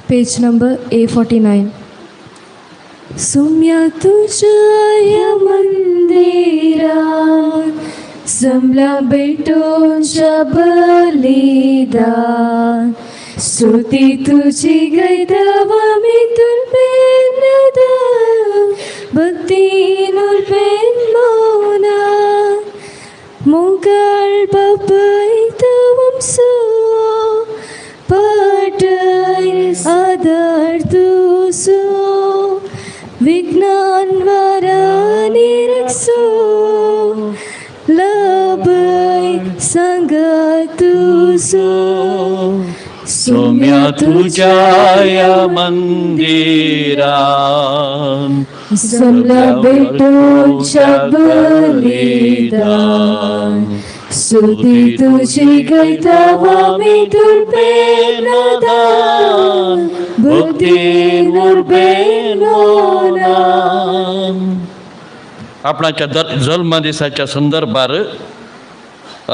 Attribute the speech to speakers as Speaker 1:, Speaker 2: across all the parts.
Speaker 1: Page number A49. सुम्या तुझ्या मंदिरात जमला भेटोंच्या बलिदान स्तुती तुझी गैतवा मी तुलपेन भक्ती नुलपेन मौना मुगाळ बापायतवम सो पाटय आदार तुसो विज्ञान वारानी रक्षो लभय सांगातुसो
Speaker 2: सोम्या तुझ्या या मंदिरात
Speaker 1: जमला भेटूच्या बलिदान स्तुती तुझी गैतवा मी दुर्बेन दान भक्ती नुरबेन मोना.
Speaker 2: आपणाच्या जल्मदिसाच्या संदर्भार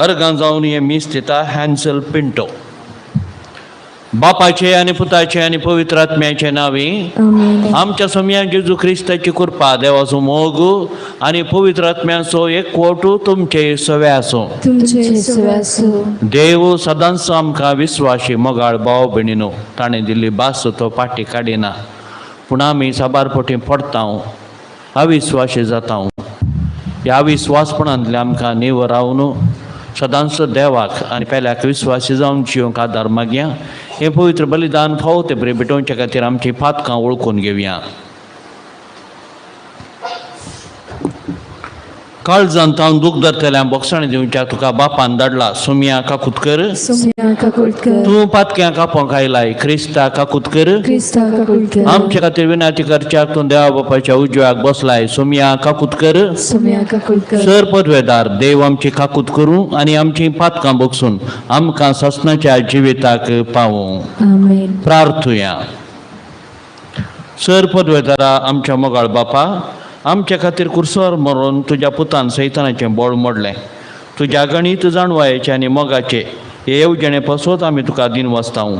Speaker 2: अर्गां जावन हें मीस दिता हॅन्सल पिंटो. बापाचे आनी पुताचे आनी पवित्र आत्म्याचे नांवी
Speaker 1: आमेन.
Speaker 2: आमच्या सोम्या जेजू क्रिस्ताची कृपा, देवाचो मोग आनी पवित्र आत्म्याचो एकवट तुमचे सवे आसूं.
Speaker 1: तुमचे सुवासू.
Speaker 2: देव सदांच आमकां विस्वाशी मोगाळ भाव भयणीनो, ताणें दिल्ली भास तो फाटी काडिना, पूण आमी साबार फावटी पडटा, अविस्वाशी जाता. ह्या अविस्वासपणांतले आमकां निवर रावन सदांच देवाक आनी पेल्याक विस्वासी जावन जिवंक आदार मागया. हें पवित्र बलिदान फावो ते बरें भेटोवच्या खातीर आमची पातकां वळखून घेवया. काळजान तावन दूख धरतल्या बोगसाणी दिवच्या तुका बापान धाडला. सोमया काकूत कर.
Speaker 1: सोम्या काकूट कर.
Speaker 2: तूं पातक्यां कापोंक आयलाय, क्रिस्ता काकूत कर.
Speaker 1: क्रिस्ता काकूट कर.
Speaker 2: आमचे खातीर विनाती करच्याक तूं देवा बापाच्या उजव्याक बसलाय. सोमया काकूत कर.
Speaker 1: सोम्या काकूट कर.
Speaker 2: सर पदवेदार देव आमची काकूत करूं आनी आमची पातकां बगसून आमकां ससनाच्या जिविताक पावूं.
Speaker 1: आमेन.
Speaker 2: प्रार्थुया. सर पदवेदारा, आमच्या मोगाळ बापा, आमच्या खातीर कुर्सर मरून तुज्या पुतान सैतानाचें बोळ मोडलें. तुज्या गणीत जाणवायेचें आनी मोगाचें हे येवजणे पासत आमी तुका दिन वाचताव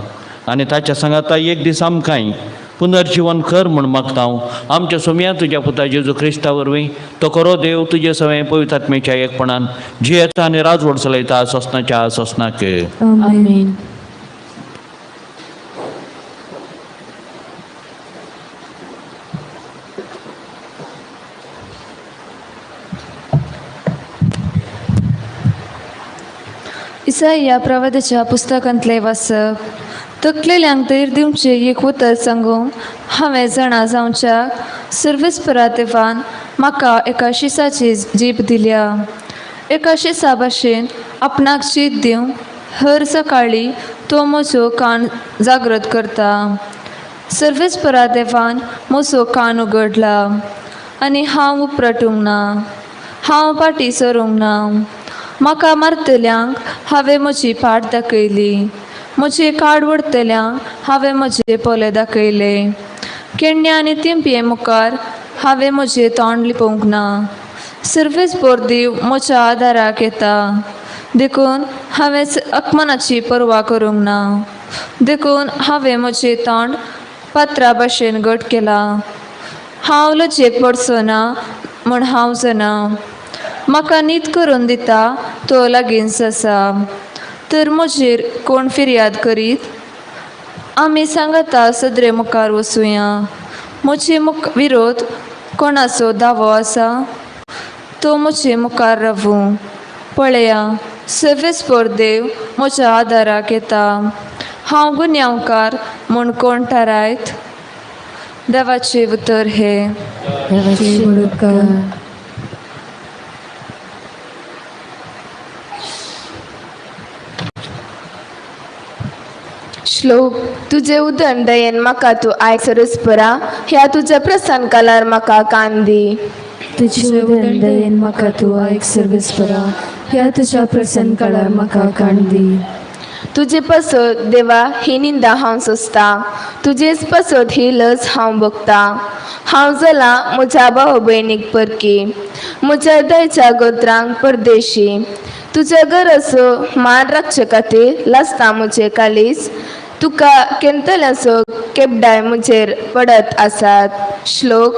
Speaker 2: आनी ताच्या सांगाता एक दीस आमकांय पुनर्जिवन कर म्हूण मागता. आमच्या सोमया तुज्या पुता जेजू क्रिस्ता वरवीं. तो खरो देव तुजे सवें पवित्र आत्मेच्या एकपणान जियेता आनी राजवट चलयता सोसनाच्या सोसनाक.
Speaker 1: आमेन.
Speaker 3: इसाया प्रवादाच्या पुस्तकांतलें वाचप. तकलेल्यांक धैर्य दिवचें एक उतर सांगूंक हांवें जाणा जावच्याक सर्वेस्परा देवान म्हाका एका शिसाची जीब दिल्या. एका शिसा भाशेन आपणाक शीत दिवंक हर सकाळीं तो म्हजो कान जागृत करता. सर्वेस्परा देवान म्हजो कान उगडला आनी हांव उपरटूंक ना, हांव फाटीं सरूंक ना. म्हाका मारतल्यांक हांवें म्हजी फाट दाखयली, म्हजे काड वडतल्यांक हांवें म्हजे पोले दाखयले. केण्या आनी तिंपये मुखार हांवें म्हजें तोंड लिपोवंक ना. सर्वेस्पर देव म्हज्या आदाराक येता, देखून हांवें अपमानाची पर्वा करूंक ना. देखून हांवें म्हजें तोंड पात्रा भाशेन घट केलां. हांव लजेक पडचो ना म्हूण हांव जाणा. म्हाका नीत करून दिता तो लागींच आसा. तर म्हजेर कोण फिर्याद करीत? आमी सांगाता सदरे मुखार वचुया. म्हजे मुख विरोध कोणाचो दावो आसा तो म्हजे मुखार रावूं. पळया, सर्वेस्पर देव म्हज्या आदाराक येता. हांव गुन्यांवकार म्हूण कोण थारायत? देवाचें उतर हें.
Speaker 1: देवाचे उपकार.
Speaker 4: श्लोक. तुजे उदण दयेन म्हाका तूं आयक सरस्परा, ह्या तुज्या प्रसन्न कालार म्हाका कान दी.
Speaker 1: तुजे उदण दयेन म्हाका तूं आयक सर्वेस्परा, ह्या तुज्या प्रसन्न काळार म्हाका कान दी.
Speaker 4: तुजे पासत देवा ही निंदा हांव सोंसता, तुजेच पासत ही लज हांव भोगता. हांव जाला म्हज्या भाव भयणीक परकी, म्हज्या दयच्या गोत्रांक परदेशी. तुज्या घराचो मान राखचे खातीर लासता म्हजें कालीज. तुका केंतल्याचो केपडाय म्हजेर पडत आसात. श्लोक.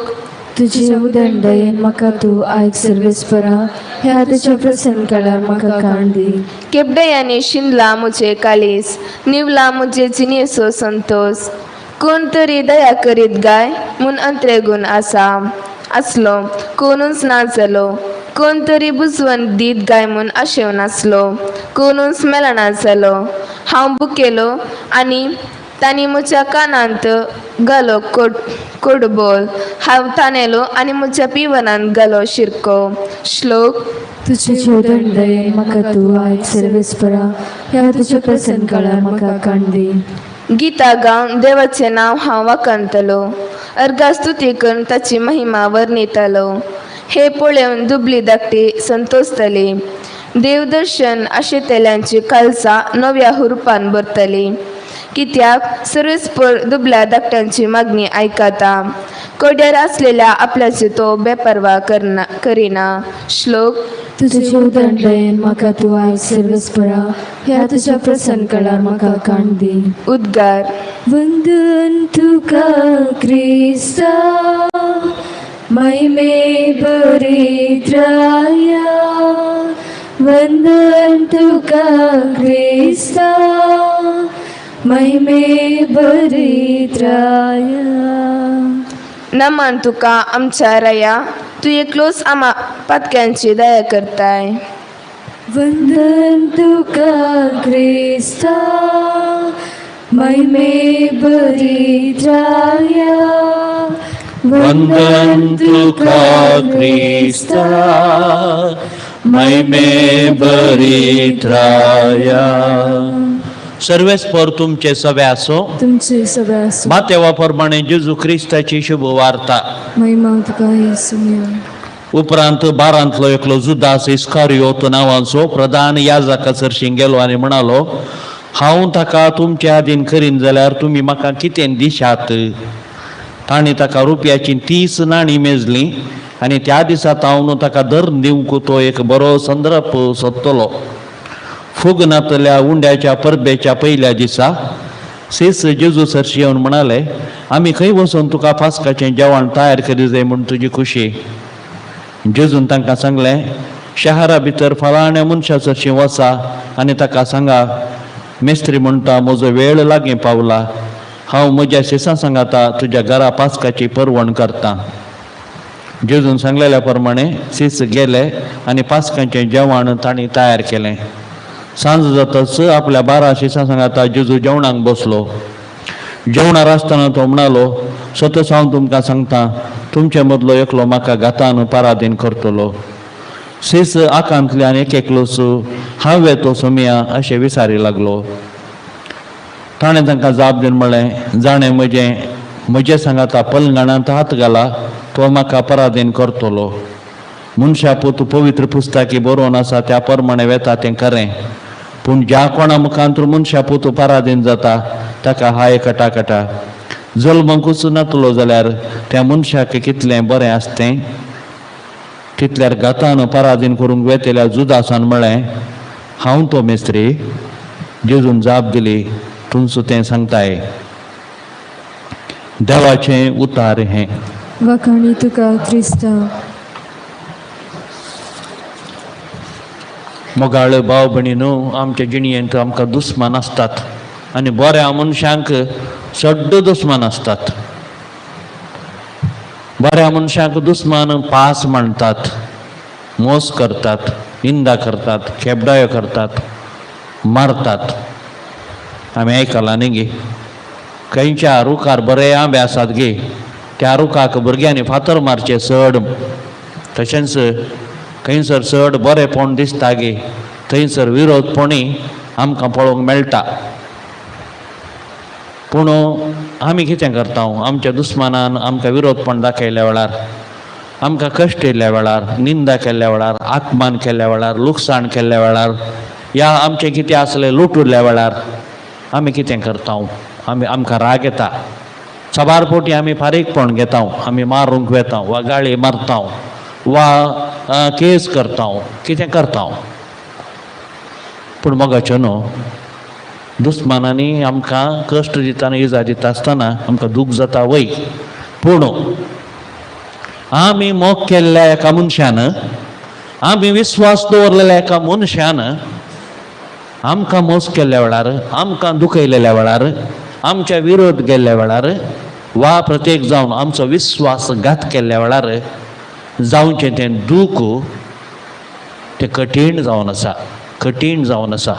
Speaker 1: तुजे उदंडयेन म्हाका तूं आयक सर्वेस्परा, ह्या तुज्या प्रसन्न काळार म्हाका काण दी.
Speaker 4: केपडयांनी शिंदला म्हजें काळीज, निवला म्हजे जिणेचो संतोस. कोण तरी दया करीत गाय म्हूण अंत्रेगून आसा आसलो, कोणूच ना जालो. कोण तरी बुजवण दीत गाय म्हूण आशेवन आसलो, कोणूच मेळना जालो. हांव बुकेलो आनी तांणी म्हज्या कानांत घालो कोडबोल. हांव तानेलो आनी म्हज्या पिवनांत घालो शिरको. श्लोक.
Speaker 1: तुजे उदंडयेन म्हाका तूं आयक सर्वेस्परा, ह्या तुज्या प्रसन्न काळार म्हाका काण दी.
Speaker 4: गीता गावन देवाचें नांव हांव वाखाणतलो, अर्गा स्तुती करून ताची महिमा वर्णितलो. हे पळोवन दुबली धाकटी संतोसतली, देवदर्शन आशेतल्यांची कालसां नव्या हुरुपान भरतली. कित्याक सर्वेस्पर दुबल्या धाकट्यांची मागणी आयकता, कोड्यार आसलेल्या आपल्याची तो बेपर्वा करना करिना. श्लोक.
Speaker 1: तुजे उदंडयेन म्हाका तूं आयक सर्वेस्परा, ह्या तुज्या प्रसन्न काळार म्हाका काण दी.
Speaker 4: उद्गार.
Speaker 1: वंदन तुका क्रिस्ता, महिमे बरित्राया. वंदन तुका क्रिस्ता, महिमे बरित्राया.
Speaker 4: नमन तुका आमच्या रया, तूं एकलोच आमा पातक्यांची दया करताय.
Speaker 1: वंदन तुका क्रिस्ता, महिमे बरित्राया.
Speaker 2: वंदन तुका क्रिस्ता, महिमे बरित्राया. सर्वेस्पर तुमचे सवे आसो.
Speaker 1: तुमचे सगळे आसो.
Speaker 2: मातेवा प्रमाणे जेजू क्रिस्ताची शुभ वार्ता.
Speaker 1: महिमा तुका येसुया.
Speaker 2: उपरांत बारांतलो एकलो जुदास इस्कारियोत नांवाचो प्रधान याजका सरशीं गेलो आनी म्हणालो, हांव ताका तुमच्या आदीन करीन जाल्यार तुमी म्हाका कितें दिशात? तांणी ताका रुपयाची 30 नाणीं मेजलीं आनी त्या दिसा तावन ताका धरून दिवंक तो एक बरो संदर्भ सोदतलो. फुग नातल्या उंड्याच्या परबेच्या पयल्या दिसा सीस जेजू सरशी येवन म्हणाले, आमी खंय वचून तुका फास्काचें जेवण तयार करी जाय म्हूण तुजी खुशी? जेजून तांकां सांगलें, शहरा भितर फलाण्या मनशा सरशीं वचा आनी ताका सांगा, मेस्त्री म्हणटा, म्हजो वेळ लागीं पावला, हांव म्हज्या शिसां सांगाता तुज्या घरा पास्काची परवण करतां. जेजून सांगलेल्या प्रमाणे सीस गेले आनी पास्कांचें जेवण तांणी तयार केलें. सांज जातच आपल्या 12 शिसां सांगाता जेजू जेवणाक बसलो. जेवणार आसतना तो म्हणालो, स्वतच हांव तुमकां सांगता, तुमचे मदलो एकलो म्हाका घातान पराधीन करतलो. सीस आकांतल्यान एक एकलोच हांवें तो सोमया अशें विचारी लागलो. ताणें तांकां जाप दिवन म्हणलें, जाणें म्हजें म्हजे सांगाता पलंगाणांत हात घाला तो म्हाका पराधीन करतलो. मनशा पूत पवित्र पुस्तकी बरोवन आसा त्या प्रमाणे वेता तें खरें, पूण ज्या कोणा मुखांत मनशा पूत पराधीन जाता ताका हाय कटाकटा. जल्मकूच नातलो जाल्यार त्या मनशाक कितलें बरें आसतें. तितल्यार घातान पराधीन करूंक वेतेल्या जुदासान म्हळें, हांव तो मेस्त्री? जेजून जाप दिली, तुमचो तें सांगताय. देवाचें उतार हें.
Speaker 1: वाखाणी तुका क्रिस्ता.
Speaker 2: मोगाळ भाव भयणी न्हू, आमच्या जिणयेंत आमकां दुस्मान आसतात आनी बऱ्या मनशांक सड्ड दुस्मान आसतात. बऱ्या मनशांक दुस्मान पास मांडटात, मोस करतात, निंदा करतात, खेपडायो करतात, मारतात. आमी आयकलां न्ही गे, खंयच्या रुखार बरे आंबे आसात गे, त्या रुखाक भुरग्यांनी फातर मारचे चड. तशेंच खंयसर चड बरेंपण दिसता गे थंयसर विरोधपणी आमकां पळोवंक मेळटा. पूण आमी कितें करता? आमच्या दुस्मानान आमकां विरोधपण दाखयल्या वेळार, आमकां कश्ट येयल्ल्या वेळार, निंदा केल्ल्या वेळार, आत्मान केल्ल्या वेळार, लुकसाण केल्ल्या वेळार, या आमचें कितें आसलें लुटुल्ल्या वेळार आमी कितें करता? आमी आमकां राग येता. साबार फावटी आमी फारीकपण घेता, आमी मारूंक वेता वा गाळी मारता वा केस करता, कितें करता. पूण मोगाच्यो न्हू, दुस्मानांनी आमकां कश्ट दितना, इजा दिता आसतना आमकां दूख जाता वय, पूण आमी मोग केल्ल्या एका मनशान, आमी विस्वास दवरलेल्या एका मनशान आमकां मोस केल्ल्या वेळार, आमकां दुखयलेल्या वेळार, आमच्या विरोध केल्ल्या वेळार वा प्रत्येक जावन आमचो विस्वासघात केल्ल्या वेळार जावचें तें दूख तें कठीण जावन आसा, कठीण जावन आसा.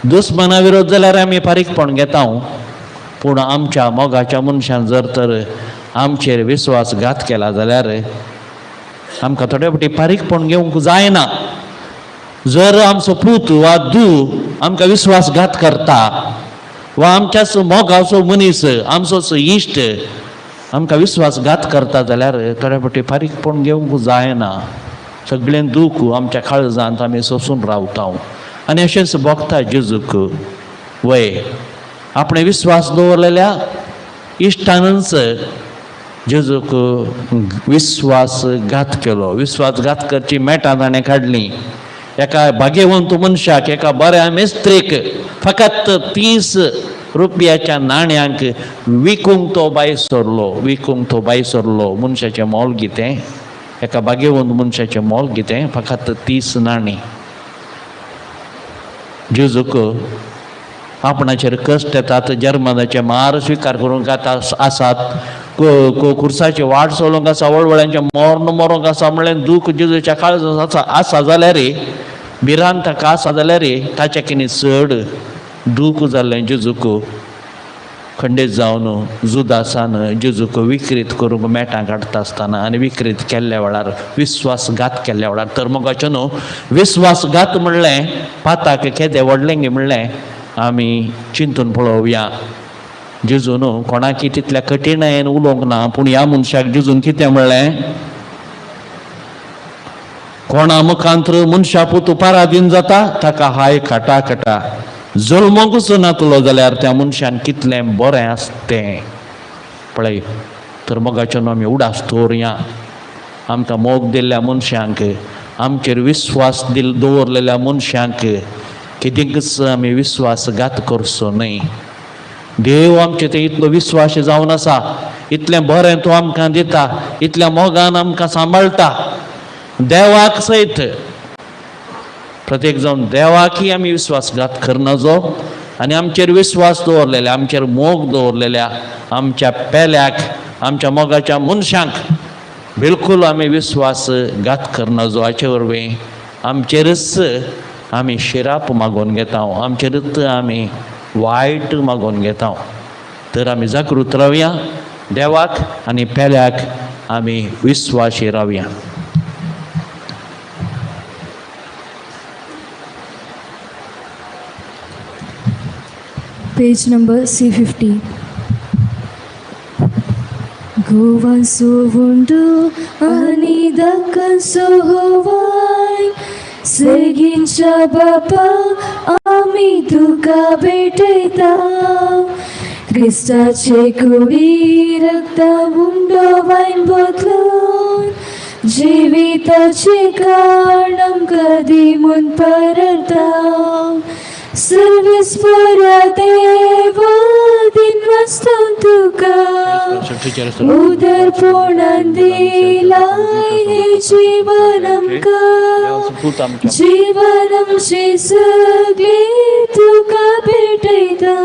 Speaker 2: दुस्माना विरोध जाल्यार आमी फारीकपण घेता, पूण आमच्या मोगाच्या मनशान जर तर आमचेर विस्वासघात केला जाल्यार आमकां थोडे फावटी फारीकपण घेवंक जायना. जर आमचो पूत वा धूव आमकां विस्वासघात करता वा आमच्याच मोगाचो मनीस, आमचोच इश्ट आमकां विस्वासघात करता जाल्यार थोडे फावटी फारीकपण घेवंक जायना. सगळें दूख आमच्या काळजांत आमी सोंसून रावता आनी अशेंच भोगता जेजूक. वय आपणें विस्वास दवरलेल्या इश्टानच जेजूक विस्वासघात केलो. विस्वासघात करची मेटां ताणें काडलीं. एका भाग्यवंत मनशाक, एका बऱ्या मिस्त्रीक फकत 30 रुपयाच्या नाण्यांक विकूंक तो बाय सरलो, विकूंक तो बाय सरलो. मनशाचें मोल कितें, एका भाग्यवंत मनशाचें मोल कितें, फकत 30 नाणीं. जेजूक आपणाचेर कश्ट येतात, जर्मनाचे मार स्विकार करूंक आतां आसात, खुर्साची वाट चलोवंक आसा, वळवळ्यांचें मर्ण मरोंक आसा म्हणलें दूख जेजूच्या काळजांत आसा जाल्यार, भिरांत ताका आसा जाल्यार ताच्या कितें चड दूख जाल्लें जेजूक खंडीत जावन जुदासान जेजूक विक्रीत करूंक मेटां काडटा आसतना आनी विक्रीत केल्ल्या वेळार, विस्वासघात केल्ल्या वेळार. तर मोगाचें न्हू विस्वासघात म्हणलें पाताक केदें व्हडलें गे म्हणलें आमी चिंतून पळोवया. जेजून कोणाकी तितल्या कठीणायेन उलोवंक ना, पूण ह्या मनशाक जेजून कितें म्हणलें, कोणा मुखांत्र मनशा पूत पराधीन जाता ताका हाय खटा खटा, जल्मोंकूच नातलो जाल्यार त्या मनशान कितलें बरें आसतें. पळय तर मोगाचें आमी उडास दवरुया आमकां मोग दिल्ल्या मनशांक, आमचेर विस्वास दवरलेल्या मनशांक कितेंकच आमी विस्वासघात करचो न्हय. देव आमचे ते इतलो विस्वास जावन आसा, इतलें बरें तो आमकां दिता, इतल्या मोगान आमकां सांबाळटा. देवाक सयत प्रत्येक जावन देवाकय आमी विस्वासघात करना आनी आमचेर विस्वास दवरलेल्या, आमचेर मोग दवरलेल्या आमच्या पेल्याक, आमच्या मोगाच्या मनशांक बिलकूल आमी विस्वासघात करना. हाचे वरवीं आमचेरच आमी शिराप मागोवन घेता, आमचेरच आमी वायट मागोवन घेता. तर आमी जागृत रावया, देवाक आनी पेल्याक आमी विस्वाशी रावया.
Speaker 1: Page number C50. गोवांसो उंडो आनी दाकांचो होवाय, सेगींच्या बापा आमी तुका भेटयता. क्रिस्ताचे कुडी रक्ता उंडो वायन बदलून जिविताचे कारण आमकां दी म्हूण परता. सर्वेस्परा देवा दिनवासता तुका, उदरपणान दिलाय हें जीवन आमकां, जीवन आमचें सगळें तुका भेटयता.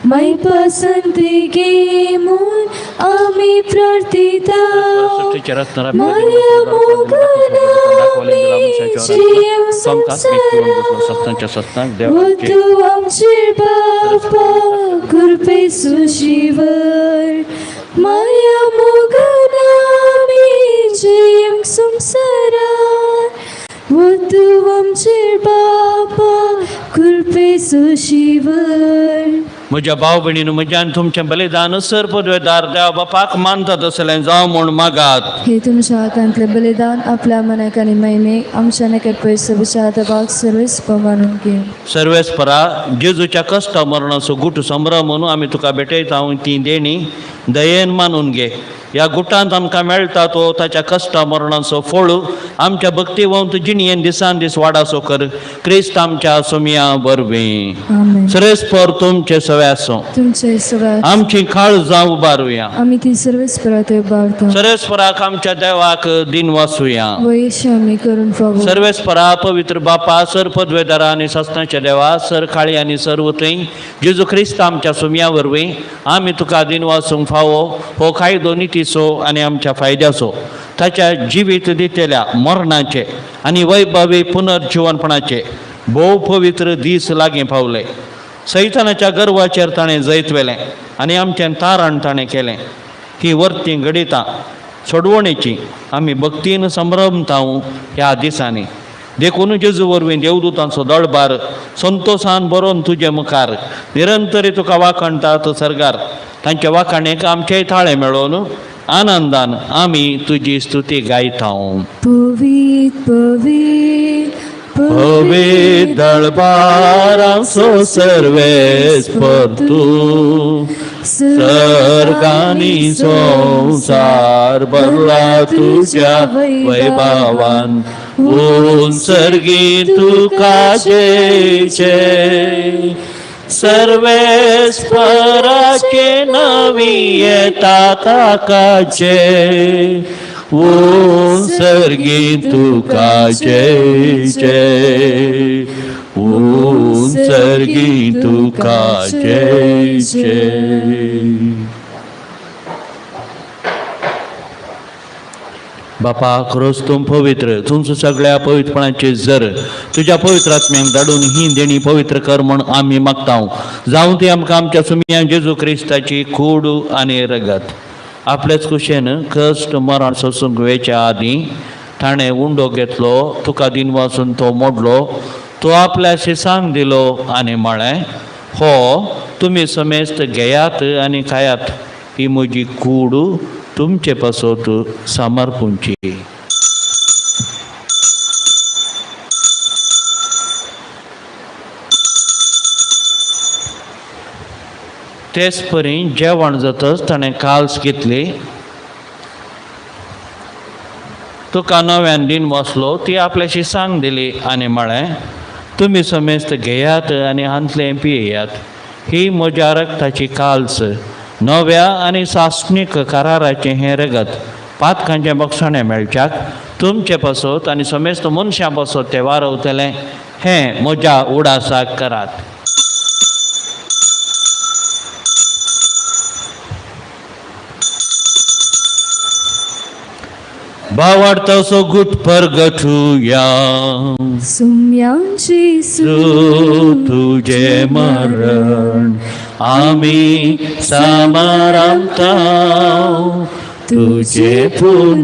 Speaker 1: माय पसंती घे म्हूण आमी प्रार्थिता, माया मोगान आमी जियेवं संवसारांत. तूं आमचेर बापा कृपेचो शिवर, माया मोगान आमी जियेवंक संवसारांत. तूं आमचेर बापा कृपेचो शिवर.
Speaker 2: म्हज्या भाव भयणीन म्हज्यान तुमचें बलिदान सर पदवेदार देव बापाक मानता तसलें जावं म्हूण मागात.
Speaker 1: हे तुमच्या हातांतलें बलिदान आपल्या मनाक आनी महिमेक आमच्या नकेट पयसो विचार देवाक सर्वेस्पर मानून घेवं.
Speaker 2: सर्वेस्परा जेजूच्या कश्ट मरणाचो गुट संभ्रम म्हणून आमी तुका भेटयता ती देणी दयेन मानून घे. ह्या गुटांत आमकां मेळटा तो ताच्या कश्टा मरणाचो फळ आमच्या भक्तिवंत जिणयेन दिसान दीस वाडासो कर क्रिस्त आमच्या सोमया वरवीं.
Speaker 1: आमेन.
Speaker 2: सरेस्पर तुमचे सवे आसूं.
Speaker 1: तुमचे सगळ्या.
Speaker 2: आमची काळजां उबारुया.
Speaker 1: आमी ती सर्वेस्परा थंय बारता.
Speaker 2: सरेस्पराक आमच्या देवाक दिन वासूया.
Speaker 1: वयशी आमी करून फावो.
Speaker 2: सर्वेस्परा पवित्र बापा, सर पदवेदारा आनी सासणाच्या देवा, सर काळी आनी सर्व थंय जेजू क्रिस्त आमच्या सुमया वरवीं आमी तुका दिन वासूंक फावो. हो कायदो नितीचो आनी आमच्या फायद्याचो. ताच्या जिवीत दितल्या मरणाचे आनी वैभवी पुनर्जिवनपणाचे भोव पवित्र दीस लागीं पावले. सैतानाच्या गर्वाचेर ताणें जैत व्हेलें आनी आमचें तारण ताणें केलें. ही वर्ती घडितां सोडवणेची आमी भक्तीन संभ्रमताव ह्या दिसांनी. देखून जेजू वरवीं देवदूतांचो दळबार संतोसान बरोवन तुजे मुखार निरंतरी तुका वाखणटात सर्गार. तांच्या वाखाणेक आमचेय थाळे मेळोवन आनंदान आमी तुजी स्तुती गायता.
Speaker 1: पवीत पवीत
Speaker 2: पवित्र दळबारांचो सर्वेस्पर तूं, सर्गानी संवसार भरला तुज्या वैभवान. उंसर्गी तुका जय जय, सर्वेस्पराचे नवी येता ताका जय. उंसर्गी तुका जय जय, उंसर्गी तुका जय जय. बापा, खरोच तूं पवित्र, तुमचं सगळ्या पवित्रपणाचे जर तुज्या पवित्र आत्म्यांक धाडून ही देणी पवित्र कर म्हण आमी मागता. जावं ती आमकां आमच्या सुमया जेजू क्रिस्ताची कूड आनी रगत. आपलेच कुशेन कश्ट मरण सोसूंक वेच्या आदीं ताणें उंडो घेतलो, तुका दिन वाचून तो मोडलो, तो आपल्या शिसांक दिलो आनी म्हळें, हो तुमी समेस्त घेयात आनी खायात, ही म्हजी कूड तुमचे पासत समर्पूंची. तेच परी जेवण जातच ताणें काल्स घेतली, तुका नव्यान दिन बसलो, ती आपल्याशी सांग दिली आनी म्हळें, तुमी समेस्त घेयात आनी हांतलें पियेयात, ही म्हज्या रगताची काल्स, नव्या आनी सासणीक कराराचें हें रगत. पातकांचें बक्षणें मेळच्याक तुमचे पासत आनी समेस्त मनशां पासत तें वारवतलें. हें म्हज्या उडासाक करात. भावार्थाचो गुट परगटुया.
Speaker 1: सुम्यांची
Speaker 2: तुझे मरण आमी सामारामता, तुझे पुनर्जीवनपण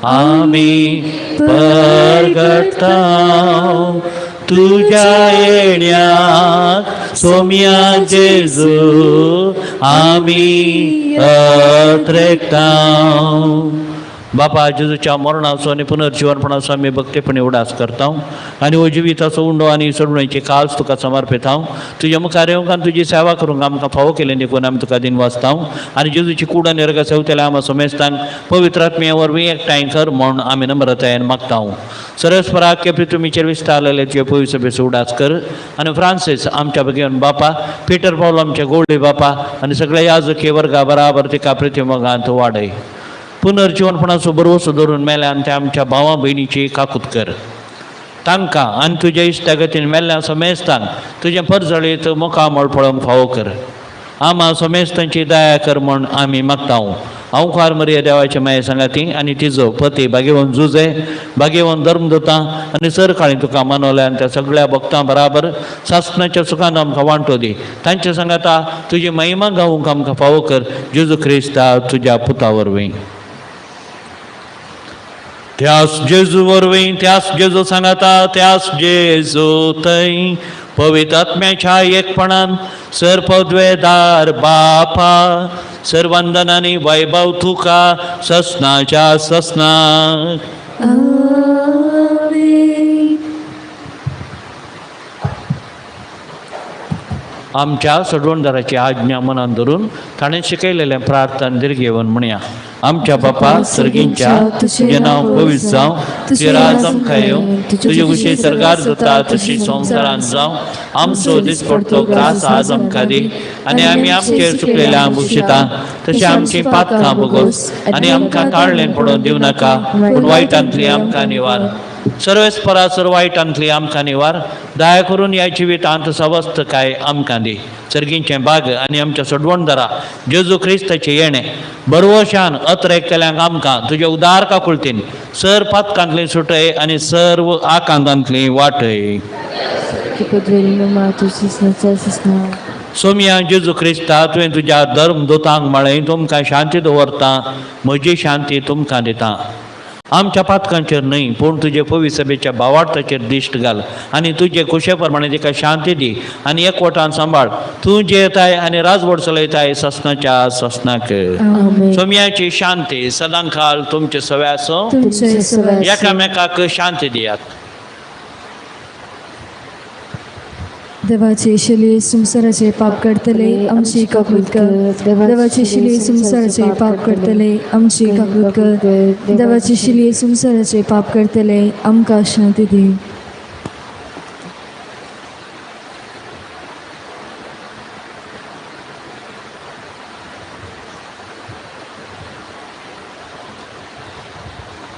Speaker 2: आमी परगटता. तुझ्या येण्याक सोम्या जेजू आमी अत्रेकता. बापा, जेजूच्या मरणाचो आनी पुनर्जीवनपणाचो आमी भक्तेपणी उडास करता आनी हो जिविताचो उंडो आनी सोडण्याची काल्स तुका समर्पिता. तुज्या मुखार येवंक आनी तुजी सेवा करूंक आमकां फावो केली देखून आमी तुका दिन वाचता आनी जेजूची कूड आनी रगत सेवतल्या आमा समेस्तांक पवित्र आत्म्या वरवीं एकठांय कर म्हूण आमी नम्रतायेन मागता. सरस्पराक के पृथ्वीचेर विस्तारलेले तुजे पवित्र सभेचो उडास कर आनी फ्रांसीस आमच्या भगेवन बापा, पिटर पावल आमच्या गोवळी बापा आनी सगळ्या याजकी वर्गा बराबर तिका पृथ्वी मोगांत वाडय. पुनर्जीवनपणाचो भरवसो धरून मेल्या आनी त्या आमच्या भावा भयणीची काकूत कर. तांकां आनी तुज्या इश्टागतीन मेल्ल्या समेस्तांक तुजें परजळीत मुखामळ पळोवंक फावो कर. आमा समेस्तांची दया कर म्हूण आमी मागता. हांव खार मरिया देवाचे माये सांगाती आनी तिजो पती भागेवन जुजे, भागेवन धर्मदूतां आनी सरकाळी तुका मनवल्या आनी त्या सगळ्या भक्तां बराबर सासणाच्या सुखान आमकां वांटो दी. तांचे सांगाता तुजी महिमा गावूंक आमकां फावो कर, जेजू क्रिस्ता तुज्या पुता वरवीं. त्यास जेजू वरवीं, त्यास जेजू सांगाता, त्यास जेजू थंय पवित्र आत्म्याच्या एकपणान सर पदवेदार बापा, सर्वंदन आनी वैभव तुका ससनाच्या ससनाक.
Speaker 1: आमेन.
Speaker 2: आमच्या सोडवणदाराची आज्ञा मनान धरून ताणें शिकयलेलें प्रार्थना दीर्घेवन म्हणया. आमच्या बापा सर्गींच्या, तुजें नांव पवित्र जावं, तुजें राज आमकां येवं, तुजे कुशी सरकार जाता तशी संवसारांत जावं. आमचो दिसपडतो ग्रास आज आमकां दी आनी आमी आमचेर चुकलेल्या बक्षिता तशें आमचीं पातकां भोगोस आनी आमकां ताळलें पडोवन दिवं नाका, पूण वायटांतली आमकां निवार. सर्वेस्परा सर वायटांतली आमकां निवार. दया करून ह्या जिवितांत सवस्तकाय आमकां दी. सर्गींचें बाग आनी आमच्या सोडवणदारा जेजू क्रिस्ताचें येणें बरवशान अत्र एकल्यांक आमकां तुजे उदार काकुळतीन सर पातकांतली सुटय आनी सर्व आकांतांतली वाटय. सोमया जेजू क्रिस्ता, तुवें तुज्या धर्म दोतांक म्हळें, तुमकां शांती दवरता, म्हजी शांती तुमकां दिता. आमच्या पातकांचेर न्हय पूण तुजे पवित्र सभेच्या भावार्थाचेर दिश्ट घाल आनी तुजे कुशे प्रमाणे तिका शांती दी आनी एकवटान सांबाळ. तूं जियेताय आनी राजवट चलयताय ससनाच्या ससनाक. सोमयाची शांती सदांकाल तुमचे सव्या आसूं. एकामेकाक शांती दियात.
Speaker 1: देवाचे शिली संवसाराचे पाप करतले आमची काकूत कर. देवाची शिली संवसाराचे पाप करतले आमची काकूत कर. देवाची शिली संवसाराचे पाप करतले आमकां शांती दी.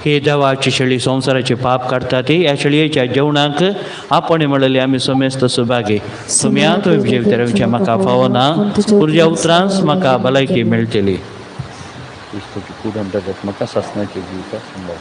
Speaker 2: ही देवाची शेळी संवसाराचे पाप काडटा ती ह्या शेळयेच्या जेवणाक आपण म्हणलेली आमी समेस्त सुभागी. तुमी तुमी जेवतरेवचें म्हाका फावना, तुज्या उतरांच म्हाका भलायकी मेळटली. म्हाका सासणाची जिविता सांबाळ.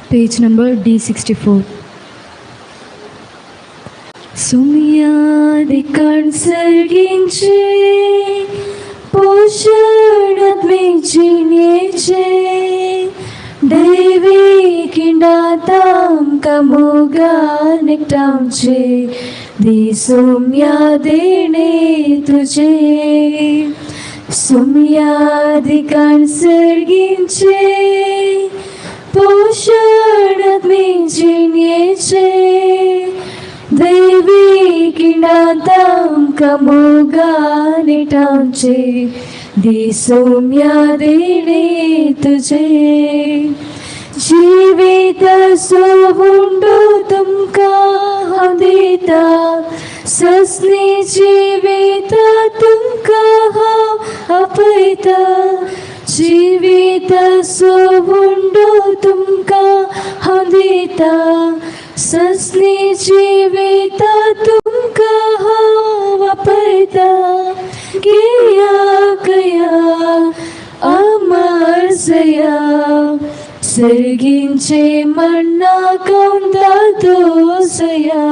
Speaker 1: Page number D64. सुमियादिकान सर्गींचे पोषण जिणेचे दैवी किंडातांका मोगान एकटावचे दी सोम्या देणे तुझे. सुमियादिकान सर्गींचे पोषण जिणेचे दैवी किंडातांका मोगान एकटावचे दी सौम्या देणे तुझे. जीवित सोवुंडो तुमकां हांव दिता, ससनी जिवित तुमकां हांव आपयता. जीवित सोवुंडो तुमकां हांव दिता, ससनी जिवित तुमकां हांव आपयता. घेया कया अमर जया, सर्गींचे मण्णा कौंदा दोसया.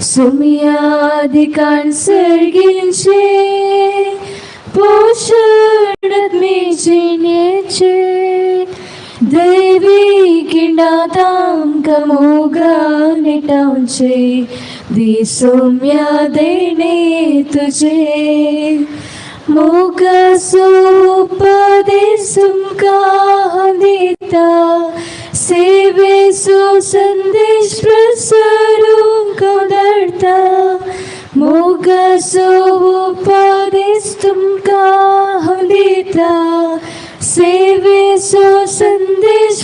Speaker 1: सुमियादिकान सर्गींचे पोषण जिणेचे दैवी किंडातांका मोगान एकटावचे दी सौम्या देणे तुझे. मोग उपदेश तुमकां दिता, सेवेचो संदेश प्रसरूंक धाडटा. मोगाचो उपदेश तुमकां दिता, सेवेचो संदेश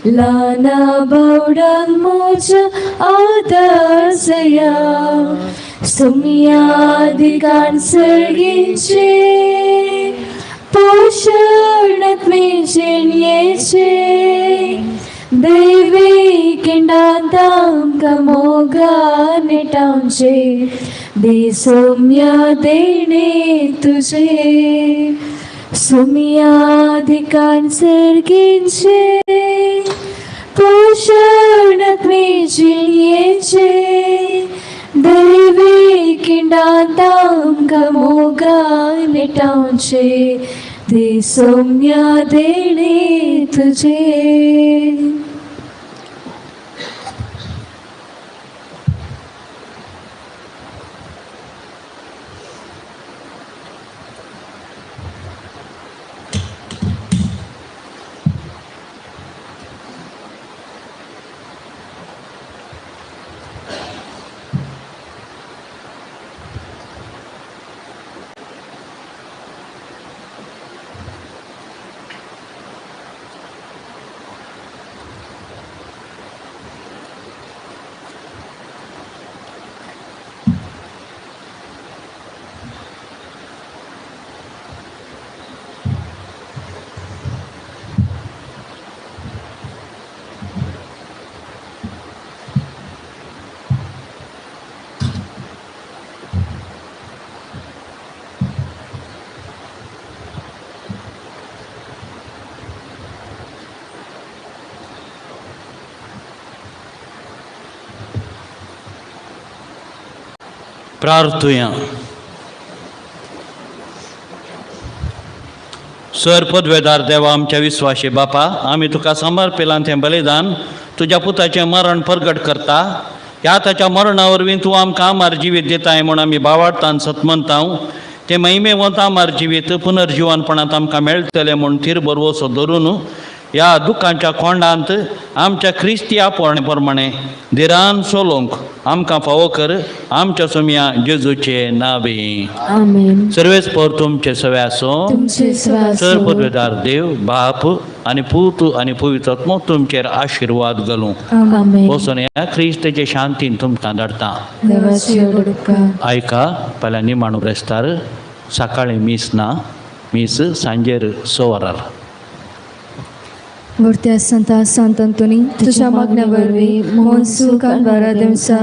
Speaker 1: ल्हाना बावडांक म्हज्या आदार जया सुम्यादिकान सर्गींचे पोशण आत्मे जिणयेचे दैवी किंडांत आमकां मोगान नेटावचे दी सौम्या देणे तुजे सुम्याधिकान सर्गींचे पोशण आत्मे जिणयेचे दैवी किंडांत आमकां मोगान नेटावचे दी सौम्या देणे तुजे.
Speaker 2: प्रार्थुया. सर पदवेदार देवा आमच्या विस्वाशी बापा, आमी तुका समर्पिलां तें बलिदान तुज्या पुताचें मरण परगट करता. ह्या ताच्या मरणा वरवीं तूं आमकां आमार जिवीत दिताय म्हूण आमी बावाडतान सतमनताव. तें महिमेवंत आमार जिवीत पुनर्जिवनपणांत आमकां मेळटलें म्हूण थीर बरवसो धरून ह्या दुख्खांच्या कोंडांत आमच्या क्रिस्ती आपोवणे प्रमाणे धिरान सोलोवंक आमकां फावो कर. आमच्या सोम्या जेजूचे नावे.
Speaker 4: आमेन.
Speaker 2: सर्वेस पर तुमचे सवे आसूं.
Speaker 1: तुमचे स्वास.
Speaker 2: सर पदवेदार देव बाप आनी पूत आनी पवित्र आत्मो तुमचेर आशिर्वाद घालूं.
Speaker 4: आमेन.
Speaker 2: वचून ह्या क्रिस्ताचे शांतीन तुमकां धाडटा.
Speaker 1: देवाची उडका.
Speaker 2: आयका पहिल्या निमाणो ब्रेस्तार सकाळी मीस ना, मीस सांजेर 6 वरार.
Speaker 1: मूर्त्या संता सांत अंतोनी तुझ्या मागण्या वरवीं मोन सुख बारा देवसा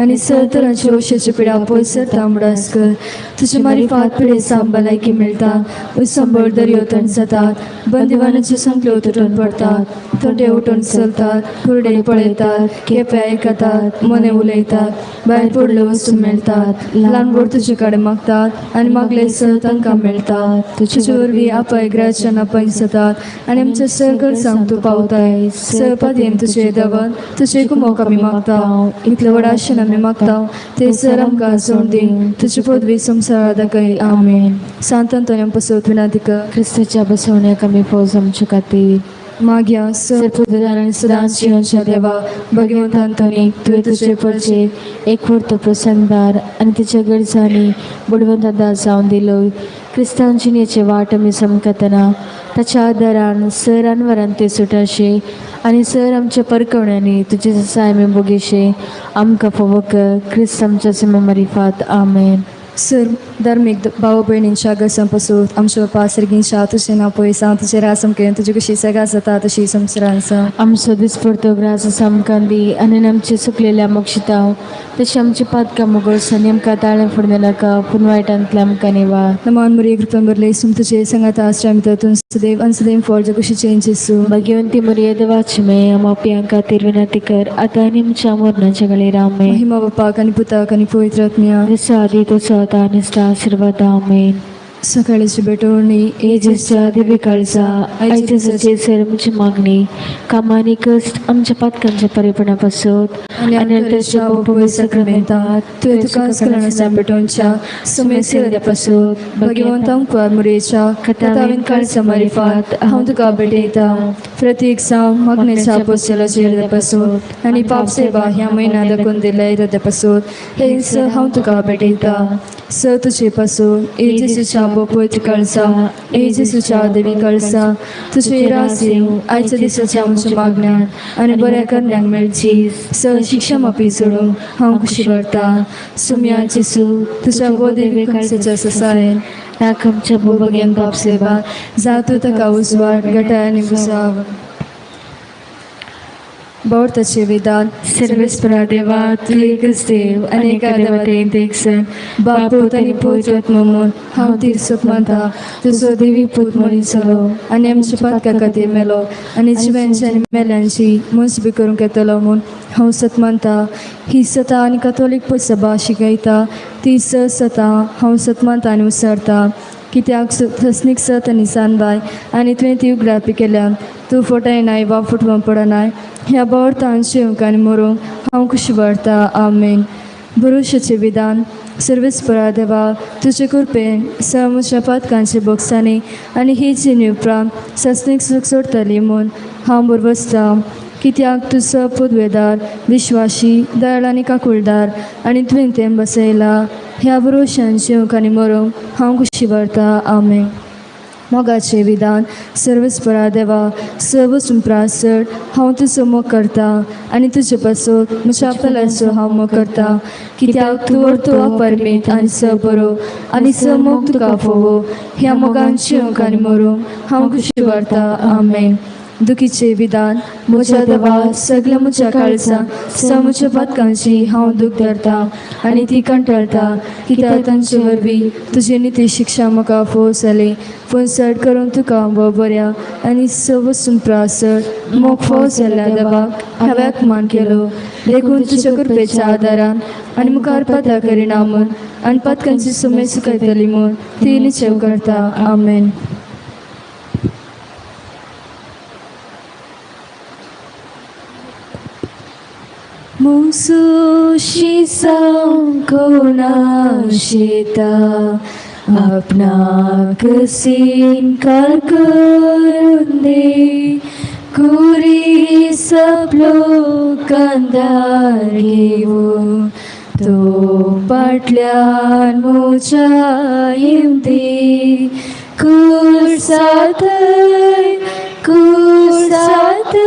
Speaker 1: आनी सर तरांची औषधाची पिडा पयस तांबडास कर. तुजे मारिफात पिडे भलायकी मेळटा, उसंबळ दर्यो थंड जातात, बंदिवानाचे संकल्यो तुटून पडतात, थोंडे उठून चलतात, कुरडे पळयतात, केप्या आयकतात, मने उलयतात, भायर पडल्यो वस्तू मेळटात, ल्हान व्हड तुजे कडेन मागतात आनी मागले सर तांकां मेळटात. तुजे वरवीं आपय ग्राच्यान आपय जातात आनी आमच्या सगळ सांग तूं पावताय. सरपादेन तुजे देवन तुजे कुमोक आमी मागता, इतले व्हड आशेन आमी मागता ते सर आमकां सोड दी. तुजी पदवी संवसारा दाखय. आमेन. सांत अंतोनी पसत विनंती कर.
Speaker 4: क्रिस्ताच्या बसवण्याक आमी फौज आमच्या खातीर.
Speaker 1: मागया. सर पदवीदार आनी सदांच जिवनच्या देवा भगवंत अंतोनी तुवें तुजे
Speaker 4: परचे एक वर्त प्रसंगदार आनी तिच्या गरजांनी बुडवंत आदार जावन दिलो. क्रिस्तांव जिणेचे वाट आमी समकतना ताच्या आदारान सर अनवरान ते सुटाशे आनी सर आमच्या परकवण्यांनी तुजे ससाय आमी भोगेशे आमकां फावो कर. क्रिस्त आमच्या सिमा मारिफात. आमेन.
Speaker 1: सर धार्मीक भाव भयणींच्या गरजां पसून आमच्या बापा सर्गींच्या तुजें नांव पयस जावं, तुजें राज आमकां तुजी कशी सगळ्या जाता तशी संवसारांत आसा.
Speaker 4: आमचो दिसपडतो ग्रास आमकां दी आनी आमचे सुकलेल्या मोक्षिताव तशें आमची पातकां मुगोस आनी आमकां ताळें फुडले नाका पूण वायटांतलें आमकां निवार.
Speaker 1: नमन मुरी कृपा भरले सुम तुझे संगात आश्रय आमी तूं सदैव आनी सदैव फळ जगुशीचे जेसू.
Speaker 4: भाग्यवंती मरिये देवाची मे आमा पियां खातीर विनंती कर आतां आनी आमच्या मरणाच्या वेळेर. आमेन.
Speaker 1: महिमा बापाक आनी पुताक आनी पवित्र आत्म्या.
Speaker 4: जसो आदी तसो आतां आनी सदां आशिर्वाद. आमेन.
Speaker 1: सकाळची भेटवणी.
Speaker 4: जेजूच्या दिव्य काळजा आयच्या सचे सर आमची मागणी कामांनी कश्ट आमच्या पातकांच्या परिपणा पासत
Speaker 1: आनी अंतरेच्या पवित्र साक्रामेंतात तुवें तुका स्खलनाच्या पेटोवच्या सुमेसिया पासून भगवंतांक मुरेच्या कथावीन काळच्या मारिफात हांव तुका भेटयता. प्रतीक जावं मागणेच्या पोस्टेलाच्या पासून आनी पाप सेवा ह्या म्हयन्या दाखोवन दिल्या इराद्या पासून हे हांव तुका भेटयता. स तुजे पासून ए जेसूच्या बोपत कळसा ए जेसूच्या देवी कळसा तुजे रास येवं आयच्या दिसाच्या आमच्या मागण्यान आनी बऱ्या करण्यांक मेळची स शिक्षा मापी सोडूंक हांव खुशी भरता सुम्या जेसू तुज्या गो देवी कळसाच्या ससायन
Speaker 5: राख आमच्या
Speaker 1: बोबग्यान बाप सेवा जातो ताका उजवाड गटाय आनी बुसाव बौर्थाचे विधान.
Speaker 5: सर्वेस्परा देवा, तूं एकच देव आनी एका देवातेन एक सण
Speaker 1: बापूत आनी पूत म्हणून हांव तीर्सक मानता. तुजो देवी पूत मनीस जालो आनी आमच्या पातका खातीर मेलो आनी जिव्यांची आनी मेल्यांची मोसबी करूंक येतलो म्हूण हांव सत मानता. ही सता आनी कथोलीक सभा शिकयता ती स सता हांव सत मानता आनी उसरता. कित्याक ससनीक सत आनी सानबाय आनी तुवें ती उगडापी केल्या. तूं फटयनाय वा फटवण पडनाय. ह्या बोवर्तान शिवंक आनी मरूंक हांव खुशी भरता. आमेन. भरोशाचें विधान. सर्वेस्परा देवा, तुजे कृपेन म्हज्या पातकांचे बोगसांनी आनी ही जिणे उपरांत ससनीक सूख सोडटली म्हूण हांव बरवसतां. कित्याक तूं स पुदवेदार विश्वाशी दयाळ आनी काकुळदार आनी तुवें तें बसयला. ह्या भरोशान जिवंक आनी मरूंक हांव खुशी भरता. आमेन. मोगाचें विधान. सर्वेस्परा देवा, सर्व सुंप्रासड हांव तुजो मोग करता आनी तुजे पासत म्हज्या आपल्याचो हांव मोग करता. कित्याक तूं व्हरतो परमेत आनी स बरो आनी स मोग तुका फोवो. ह्या मोगान जिवंक आनी मरूंक हांव खुशी भरता. आमेन. दुखीचें विधान. म्हज्या देवा, सगल्या म्हज्या काळजान स म्हज्या पातकांची हांव दूख धरता आनी ती कंटाळटा. कित्याक तांचे वरवीं तुजी निती शिक्षा म्हाका फोव जाली. पूण चड करून तुका भोव बऱ्या आनी सव सुंप्रासड मोग फोव जाल्ल्या देवाक हांवें अपमान केलो. देखून तुज्या कृपेच्या आदारान आनी मुखार पाता करिना म्हूण आनी पातकांची सुमेर सुकयतली म्हूण ती निश्चेव करता. आमेन. मुसुशी कोणाशिता आपणाक सिनकार करून दे कुरी सपलो कंदार घेवन तो पाटल्यान मोच्या येवंदी. कुर्साथय कुर्साथय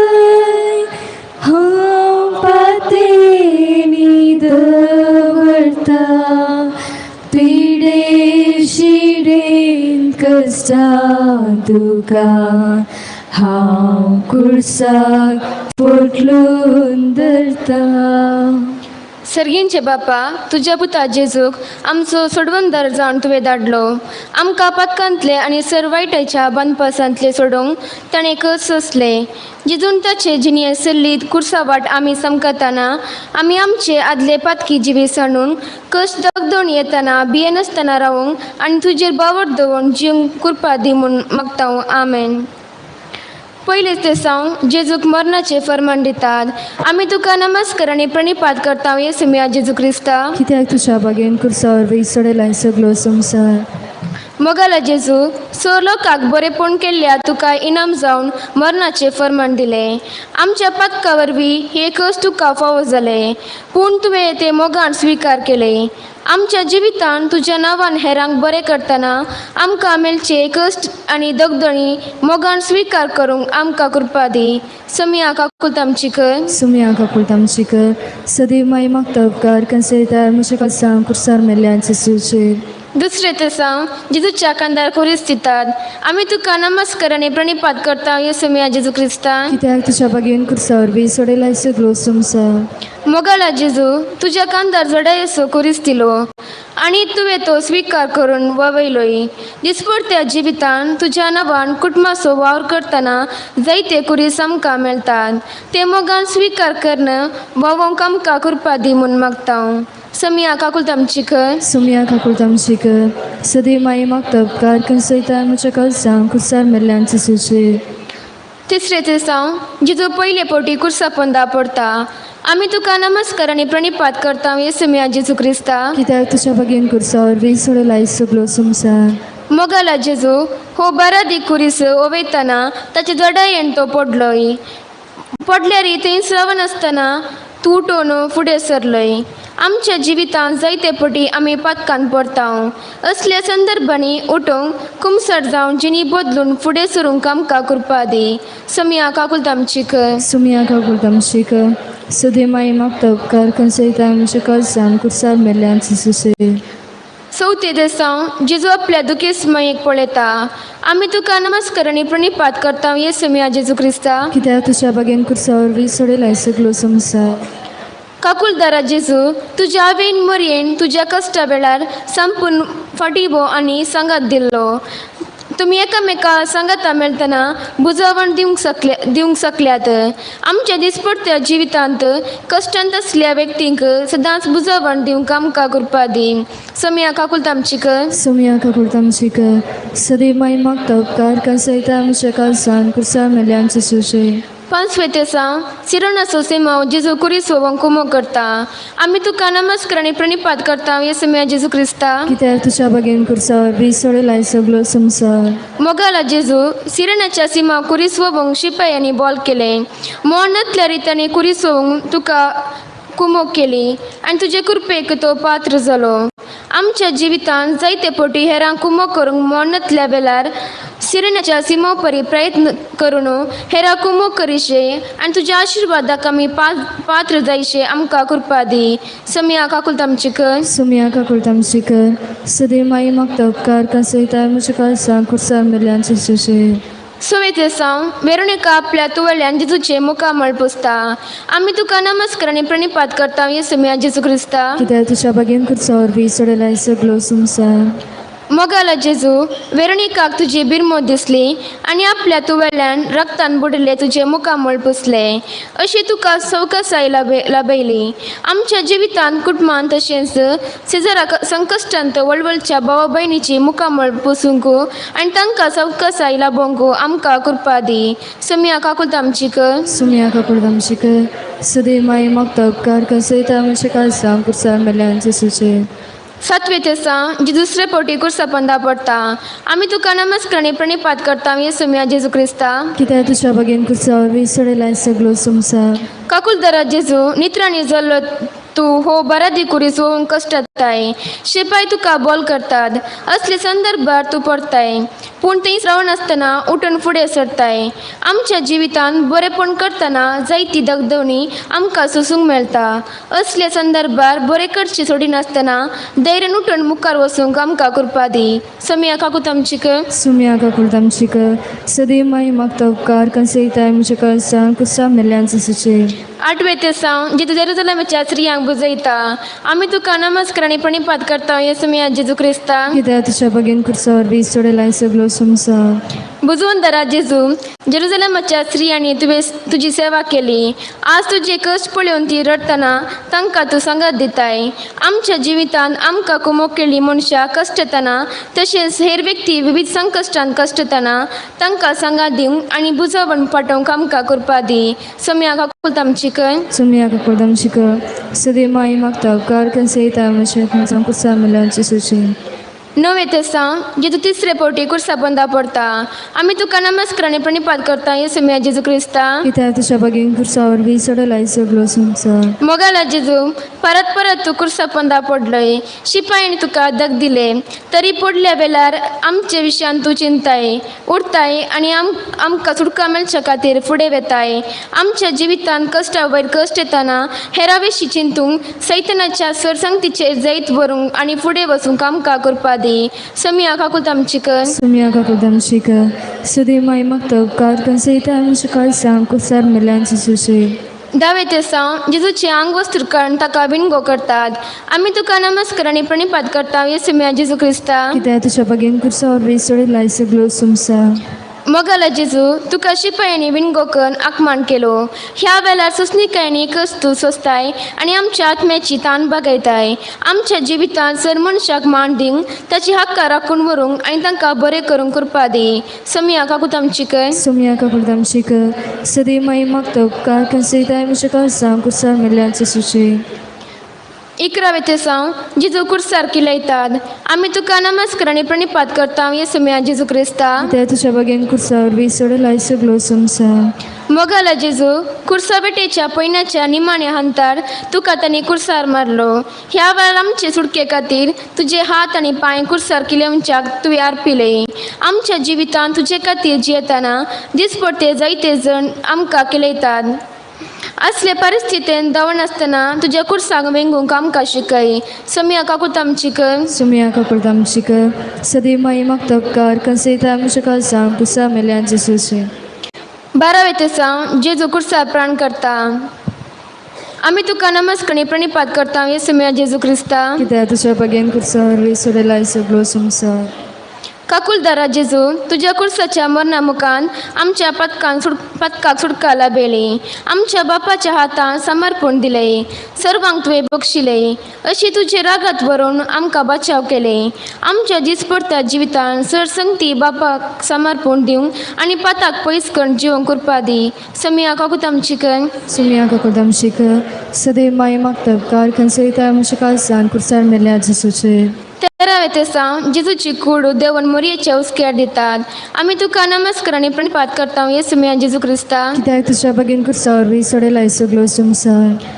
Speaker 1: हांव पातेनी दवरता पिडे शिडेन कश्टां तुका हांव कुर्साक पोटलून धरता.
Speaker 4: सर्गींचे बापा, तुज्या पुता जेजूक आमचो सोडवणदार जावन तुवें धाडलो. आमकां पातकांतले आनी सर वायटाच्या बांदपासांतले सोडोवंक ताणें कस सोंसलें. जेजून ताचे जिणये सल्लीत कुर्सा वाट आमी समकताना आमी आमचे आदले पातकी जिवी सांडून कश्ट दगदोण येताना भियेनासतना रावूंक आनी तुजेर बावड दवरून जिवंक कृपा दी म्हूण मागता. आमेन. पयलेच ते सावन जेजूक मरणाचें फर्मान दितात. आमी तुका नमस्कार आनी प्रणिपात करता येसुमिया जेजू क्रिस्ता.
Speaker 1: कित्याक तुज्या बागेन कुर्सा वरवीं सोडयलां सगलो संवसार.
Speaker 4: मोगाला जेजू, सो लोकांक बरेपण केल्ल्या तुका इनाम जावन मरणाचें फर्मान दिलें. आमच्या पातका वरवीं हे कस तुका फावो जालें, पूण तुवें तें मोगान स्विकार केलें. आमच्या जिवितान तुज्या नांवान हेरांक बरें करतना आमकां मेळचे कश्ट आनी दगदणी मोगान स्विकार करूंक आमकां कृपा दी. समिया काकुळट आमची कर.
Speaker 1: सुमया काकुळट आमची कर. सदैव माई मागता उपकार कंसयतार म्हज्या कसां कुर्सार मेल्ल्यान जेजूचेर.
Speaker 4: दुसरें तेसांव जेजूच्या कांदार खुरीस दितात. आमी तुका नमस्कार आनी प्रणिपात करता येसुमिया जेजू क्रिस्ता.
Speaker 1: कित्याक तुज्या बागेन कुर्सा वरवीं सोडयलां सगलो संवसार.
Speaker 4: मोगाला जेजू, तुज्या कांदार जडायेचो खुरीस दिलो आनी तुवें तो स्विकार करून ववयलोय. दिसपडत्या जिवितान तुज्या नांवान कुटुंबाचो वावर करतना जायते खुरीस आमकां मेळटात. ते मोगान स्विकार करून वावोंक आमकां कृपा दी म्हूण मागता. समिया काकुळट आमची कर.
Speaker 1: सुमया काकुळट आमची कर. सदैव माई मागता उपकार कंसयतार म्हज्या कळसां कुर्सार मेल्ल्यान जेजूचेर.
Speaker 4: तिसरें तेसांव जेजू पयले फावटी कुर्सा पोंदा पडता. आमी तुका नमस्कार आनी प्रणिपात करता येसुमिया जेजू क्रिस्ता.
Speaker 1: कित्याक तुज्या बागेन कुर्सा वरवीं सोडयलां सगलो संवसार.
Speaker 4: मोगाला जेजू हो बारादी खुरीस ओवयतना ताचे जडायेन तो पडलोय. पडल्यार थंय रावनासतना तूं उठोवन फुडें सरलोय. आमच्या जिवितांत जायते पटी आमी पातकान पडता. असल्या संदर्भांनी उठूंक कुमसर जावन जिणी बदलून फुडें सरूंक आमकां कृपा दी. समिया काकुळट आमची कर.
Speaker 1: सुमिया काकुळट आमची कर. सदी माई मागता उपकार खंयच्या आमच्या काळजान कुर्सार मेल्ल्यांचे सुशेग.
Speaker 4: चवथे देसांव जेजू आपल्या दुखेस्त मायेक पळयता. आमी तुका नमस्कार आनी प्रणिपात करता येसुमिया जेजू क्रिस्ता.
Speaker 1: कित्याक तुज्या बागेन कुर्सा वरवीं सोडयलाय सगलो संवसार.
Speaker 4: काकुलदारा जेजू, तुज्या आवयन मरयेन तुज्या कश्टा वेळार संपूर्ण फाटिबो आनी सांगात दिल्लो. तुमी एकामेका सांगाता मेळटना बुजवण दिवंक शकल्यात. आमच्या दिसपडत्या जिवितांत कश्टांत आसल्या व्यक्तींक सदांच बुजवण दिवंक आमकां कृपा दी. समिया काकुळट आमची कर.
Speaker 1: सुमिया काकुळट आमची कर. सदी माई मागता उपकार खंयच्या आमच्या काळजान कुर्सार मेल्ल्यांचे सुशेग.
Speaker 4: पांचवे तेसांव सिरोनाचो सिमांव जेजू कुरीस होवंक कुमो करता. आमी तुका नमस्कार आनी प्रणिपात करता येसुमिया जेजू क्रिस्ता.
Speaker 1: कित्याक तुज्या बागेन कुर्सा वरवीं सोडयलाय सगलो संवसार.
Speaker 4: मोगाला जेजू, सिरनाच्या सीमा कुरीस वोवंक शिपायांनी बॉल केलें. मोहनांतल्या रितांनी कुरीस वोवंक तुका कुमोक केली आनी तुजे कृपेक तो पात्र जालो. आमच्या जिवितांत जायते पटी हेरांक कुमोक करूंक मोहनांतल्या वेळार सिरनाच्या सिमा परी प्रयत्न करून हेरां कुमोक करिशे आनी तुज्या आशिर्वादाक आमी पात्र जायशे आमकां कृपा दी. समिया काकुळट आमची कर.
Speaker 1: सुमिया काकुळट आमची कर. सदी माई मागता उपकार खंयच्या आमच्या काळजान कुर्सार मेल्ल्यांचे सुशेग.
Speaker 4: सवें साव वेरोनिका आपल्या तुवल्यान जेजूचे मुखामळ पुसता. आमी तुका नमस्कार आनी प्रणिपात करता येसुमिया जेजू क्रिस्ता.
Speaker 1: कित्याक तुज्या बागेन कुर्सा वरवीं सोडयलाय सगलो संवसार.
Speaker 4: मोगाला जेजू, वेरोनिकाक तुजी बिरमो दिसली आनी आपल्या तुवेल्यान रक्तान बुडिल्ले तुजे मुखामळ पुसले. अशी तुका सवकसाय लाभयली. आमच्या जिवितांत कुटुंबांत तशेंच शेजरा संकश्टांत वळवळच्या भावा भयणीची मुखामळ पुसूंक आनी तांकां सवकसाय लाभोवंक आमकां कृपा दी. समिया काकुळट आमची कर.
Speaker 1: सुमिया काकुळट आमची कर. सदी माई मागता उपकार खंयच्या आमच्या काळजान कुर्सार मेल्ल्यांचे सुशेग.
Speaker 4: सातवे तेसांव जी दुसरे पवटी कुर्सा पंदा पडटा. आमी तुका नमस्कार आनी प्रणिपात करता येसुमिया जेजू क्रिस्ता.
Speaker 1: कित्याक तुज्या बागेन कुर्सा वरवीं सोडयलाय सगलो संवसार.
Speaker 4: काकुलदारा जेजू, नित्राणी जाल्लो तूं हो बरादी कुरीस होवंक कश्टताय. शिपाय तुका बोल करतात असले संदर्भार तूं पडताय, पूण थंय रावनासतना उठून फुडें सरताय. आमच्या जिवितांत बरेपण करतना जायती दगदवणी आमकां सोसूंक मेळटा. असल्या संदर्भार बरें करचें सोडिनासतना धैर्यान उठून मुखार वचूंक आमकां कृपा दी. समिया काकुळट आमची कर.
Speaker 1: सुमिया काकुळट आमची कर. सदी माई मागता उपकार खंयच्या आमच्या काळजान कुर्सा मेल्ल्यांचे सुशेग.
Speaker 4: आठवे तेसांव जेजू जेरुजलेमाच्या स्त्रियांक बुजयता. आमी तुका नमस्कार आनी प्रणिपात करता येसुमिया जेजू क्रिस्ता.
Speaker 1: कित्याक तुज्या बागेन कुर्सा वरवीं सोडयलाय सगलो संवसार.
Speaker 4: बुजवून दरा जेजू, जेरुजलेमाच्या स्त्रियांनी तुवें तुजी सेवा केली. आज तुजे कश्ट पळोवन ती रडटना तांकां तूं सांगात दिताय. आमच्या जिवितांत आमकां कुमोक केल्ली मनशां कश्टतना तशेंच हेर व्यक्ती विविध संकश्टांत कश्टतना तांकां सांगात दिवंक आनी बुजवण पाठोवंक आमकां कृपा दी. समिया काकुळट आमची कर.
Speaker 1: सुमिया काकुळट आमची कर. सदी माई मागता उपकार खंयच्या आमच्या काळजान कुर्सार मेल्ल्यांचे सुशेग.
Speaker 4: णवे तेसांव जेजू तिसरे पवटी कुर्सा बंदा पडटा. आमी तुका नमस्कार आनी प्रणिपात करता येसुमिया जेजू क्रिस्ता.
Speaker 1: कित्याक तुज्या बागेन कुर्सा वरवीं सोडयलाय सगलो संवसार.
Speaker 4: मोगाला जेजू, परत परत तूं कुर्सा पंदा पडलोय. शिपायांनी तुका दग दिले तरी पडल्या वेळार आमचे विशयान तूं चिंताय उरताय आनी आमकां सुटका मेळच्या खातीर फुडें वेताय. आमच्या जिवितांत कश्टा वयर कश्ट येतना हेरा विशीं चिंतूंक सैतनाच्या सरसंगतीचेर जैत व्हरूंक आनी फुडें वचूंक आमकां कृपा दी. समिया काकुळट आमची कर.
Speaker 1: सुमिया काकुळट आमची कर. सदी माई मागता उपकार खंयच्या आमच्या काळजान कुर्सार मेल्ल्यांचे सुशेग.
Speaker 4: धावे तेसांव जेजूचे आंग वस्त्र काडून ताका विणगो करतात. आमी तुका नमस्कार आनी प्रणिपात करता येसुमिया जेजू क्रिस्ता.
Speaker 1: कित्याक तुज्या बागेन कुर्सा वरवीं सोडयलाय सगलो संवसार.
Speaker 4: मोगाला जेजू, तुका शिपायांनी विणगो करून आकमान केलो. ह्या वेळार सोंसणिकायेनी कश्ट तूं सोंसताय आनी आमच्या आत्म्याची तान भागयताय. आमच्या जिवितांत सर मनशाक मान दिवंक ताची हक्कां राखून व्हरूंक आनी तांकां बरें करूंक कृपा दी. समिया काकुळट आमची कर.
Speaker 1: सुमिया काकुळट आमची कर. सदी माई मागता उपकार खंयच्या आमच्या काळजान कुर्सार मेल्ल्यांचे सुशेग.
Speaker 4: 11वें तेसांव जेजू कुर्सार किलयतात. आमी तुका नमस्कार आनी प्रणिपात करता येसुमिया जेजू क्रिस्ता.
Speaker 1: कित्याक तुज्या बागेन कुर्सा वरवीं सोडयलाय सगलो संवसार.
Speaker 4: मोगाला जेजू कुर्साबेटेच्या पयणाच्या निमाण्या हंतार तुका तांणी कुर्सार मारलो. ह्या वेळार आमचे सुटके खातीर तुजे हात आनी पांय कुर्सार किलेवच्याक तुवें आर्पिले. आमच्या जिवितांत तुजे खातीर जियेतना दिसपडते जायते जण आमकां केलयतात. असले परिस्थितीन दवरनासतना तुज्या कुर्साक वेंगूंक आमकां शिकय. समिया काकूत आमची कर.
Speaker 1: सुमया काकुळट आमची कर. सदैव माई मागता उपकार कंसयता आमच्या काळजांक कुसा मेल्यान जेसूचे.
Speaker 4: 12वें तेसांव जेजू कुर्सार प्राण करता. आमी तुका नमस्कणी प्रणिपात करता येसुम्या जेजू क्रिस्ता.
Speaker 1: कित्याक तुज्या बगेन कुर्सा वरवीं सोडयला सगळो संवसार.
Speaker 4: काकुलदारा जेजू तुज्या कुर्साच्या मरणा मुखान आमच्या पदकाक सुटका लाभली. आमच्या बापाच्या हातान समर्पण दिले. सर्वांक तुवें बक्षिले. अशी तुजे रागात व्हरून आमकां बचाव केले. आमच्या दिसपडत्या जिवितान सरसंगती बापाक समर्पण दिवंक आनी पाताक पयस करून जिवंक कृपा दी. समिया काकूत आमची कर.
Speaker 1: सुमया काकुळट आमची कर. सदैव माई मागता उपकार कंसयता आमच्या काळजांक कुर्सार मेल्या जेसूचे.
Speaker 4: 13वें तेसांव जेजूची कूड देवन मोरयेच्या हुस्क्यार दितात. आमी तुका नमस्कार आनी प्रणिपात करता येसुम्या जेजू क्रिस्ता.
Speaker 1: कित्याक तुज्या बगेन कुर्सा वरवीं सोडयला सगळो संवसार.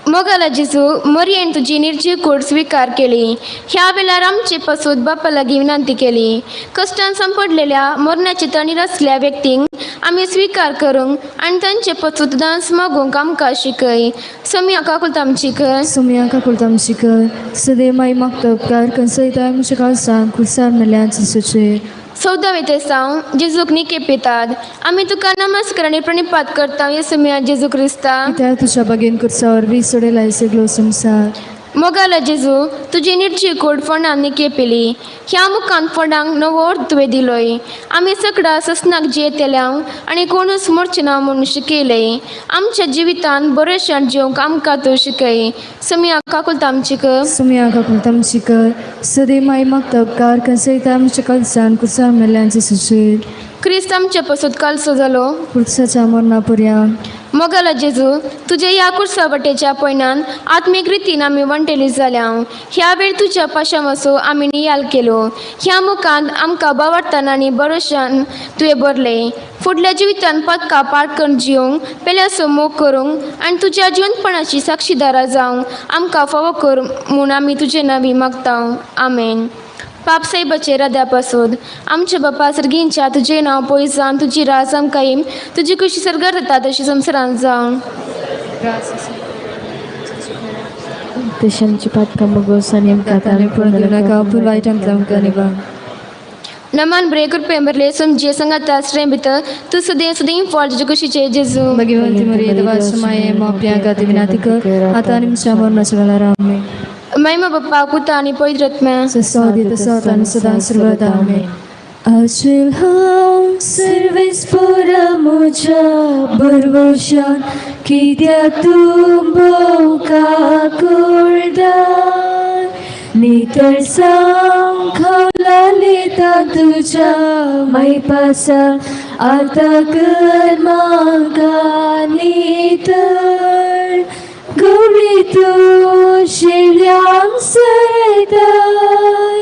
Speaker 4: मोगाला जेजू मोरयेन तुजी निर्जीव कूड स्विकार केली. ह्या वेळार आमचे पसूत बापा लागीं विनंती केली. कश्टान सांपडलेल्या मरणाचे तणीर आसल्या व्यक्तींक आमी स्विकार करूंक आनी तांचे पसूत दांस मागूंक आमकां शिकय. समिया काकुळट आमची कर.
Speaker 1: सुमया काकुळट आमची कर. सदैव माई मागता उपकार कंसयता आमच्या काळजांक कुर्सार मेल्या जेसूचे.
Speaker 4: 14वें तेसांव जेजूक निके पितात. आमी तुका नमस्कार आनी प्रणिपात करता येसुम्या जेजू क्रिस्ता.
Speaker 1: कित्याक तुज्या बगेन कुर्सा वरवीं सोडयला सगळो संवसार.
Speaker 4: मोगाला जेजू तुजी निर्जीव कूड फोंडान निके पिली. ह्या मुखान फोंडांक नवो अर्थ तुवें दिलोय. आमी सगळ्या ससनाक जियेतल्या आनी कोणूच मोरचे ना म्हूण शिकयले. आमच्या जिवितान बरेशण जिवंक आमकां तूं शिकय. समिया काकुळट आमची कर.
Speaker 1: सुमया काकुळट आमची कर. सदैव माई मागता उपकार कंसयता आमच्या काळजांक कुर्सार मेल्या जेसूचे.
Speaker 4: क्रिस्त आमचे पसूत कालसो जालो.
Speaker 1: कुर्साच्या मरणा पर्यंत.
Speaker 4: मोगाला जेजू तुजे ह्या कुर्सा वाटेच्या पयणान आत्मीक रितीन आमी वणटेली जाल्या. ह्या वेळ तुज्या पाशामासो आमी नियाल केलो. ह्या मुखान आमकां बावडताना आनी बरोशान तुवें भरले. फुडल्या जिवितान पदकां पार करून जिवंक पेल्याचो मोग करूंक आनी तुज्या जिवंतपणाची साक्षीदारा जावंक आमकां फावो कर म्हूण आमी तुजे नांवी मागता. आमेन. पाप साहेबाचे राद्या पासून आमच्या बापा सर्गींच्या तुजें नांव पयस जावन तुजी राज आमकां येवन तुजी खुशी सर्गार जाता तशी संवसारांत जावं.
Speaker 5: तशी आमची पातकां भोगोस आनी आमकां
Speaker 1: आनी पूण दिवं नाका पूण वायटांतलो आमकां निभाव.
Speaker 4: नमान ब्रे कृपे भरले समजे संगाता श्रेय भितर तूं सदैव सदैव फळ तुजे कुशीचे जेजू.
Speaker 1: भगवंती मरिये देवाच्या माये मोप्या गाती विनाती कर आतां आनी आमच्या मरणाच्या वेळार. आमेन.
Speaker 4: महिमा बाप्पा पुता आनी पवित्र आत्म्या.
Speaker 1: जसो आदी तसो आतां आनी सदां सर्वदा. आमेन. अचल हांव सर्वेस्पोरा म्हज्या भरवशान कित्याक तूं भोव काकुळदार नितळसाण खावलालेता तुज्या मायपासा आतां कर म्हाका नितळ. गौरी तूं शेळ्यांक सरयताय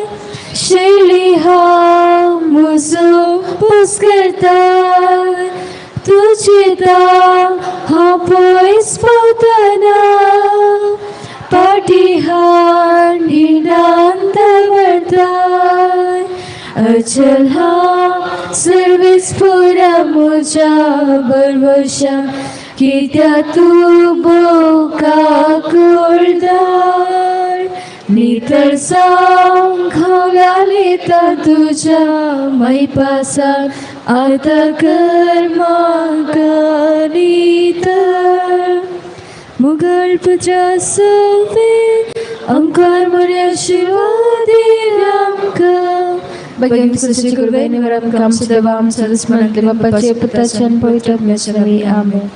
Speaker 1: शेळी हांव म्हजो पोस करताय तुजे दाव हांव पयस पावतना पाटी हाड न्हिदान दवरताय. अचल हांव सर्वेस्पोरा म्हज्या भरवशा कित्याक तूं भोव काकुळदार नितळसाण खावलालेता तुज्या मायपासाक आतां कर म्हाका नितळ. मुगल पुत्रा सोबे अंकार मोरया आशीर्वाद आमकां.
Speaker 5: भगवंत सुशी कृपेने आमकां आमच्या देवा आमच्या दुस्मनांतले बापाचे पुताचे आनी पवित्र आत्म्याच्या नांवी. आमेन.